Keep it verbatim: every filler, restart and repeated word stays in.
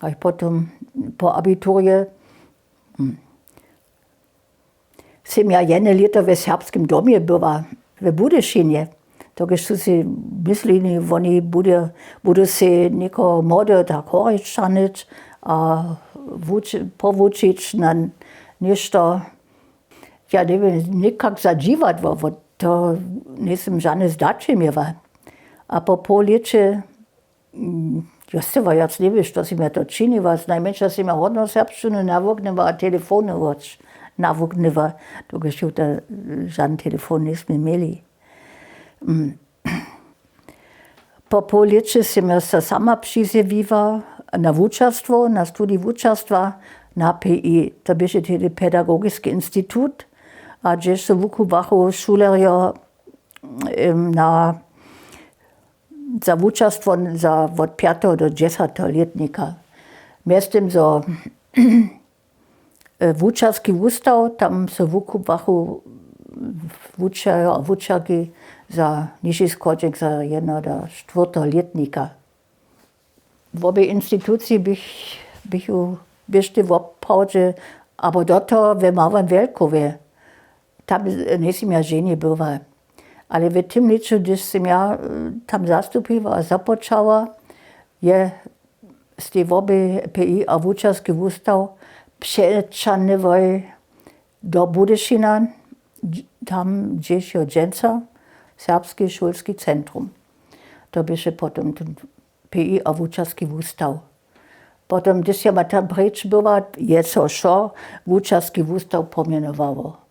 A potom po abiturje sym ja jedne lěto w serbskim domje była, w Budyšinje. Dokelž su sej myslili, woni budu sej někoho młode tak horječanić a powučić na něšto. Ja njewěm, někak za dźiwadło, to njejsym žane zdaće měła. A po poł lěće, jo sej wjac njewěm, što sym ja to činiła, znajmjenša sym ja hodno serbšćinu nawuknyła a telefony hodź nawuknyła, dokelž ju to žan telefon njejsmy měli. Po poł lěće sym ja so sama přizjewiła na wučerstwo, na studij wučerstwa na P I. To běše tehdy pedagogiski institut, a hdźež so wukubłachu šulerjo na za wučerstwo za wot pjateho do dźesateho lětnika. Mjeztym zo wučerski wustaw, tam so wukubłachu wučerjo a wučerki za nižši schodźik za jedno do štwórteho lětnika. Wobě instituciji běchu běštej woprawdźe abo do toho we małym wjelkowje. Tam njejsym ja ženje była, ale w tym lěću hdyž sym ja tam zastupiła a započała, je z tej wobě P I a wučerski wustaw přećahnyłoj do Budyšina, tam hdźež jo dźensa serbski šulski centrum. To běše potom ten P I a wučerski wustaw. Potom hdyž ja tam preč była, je so wšo wučerski wustaw pomjenowało.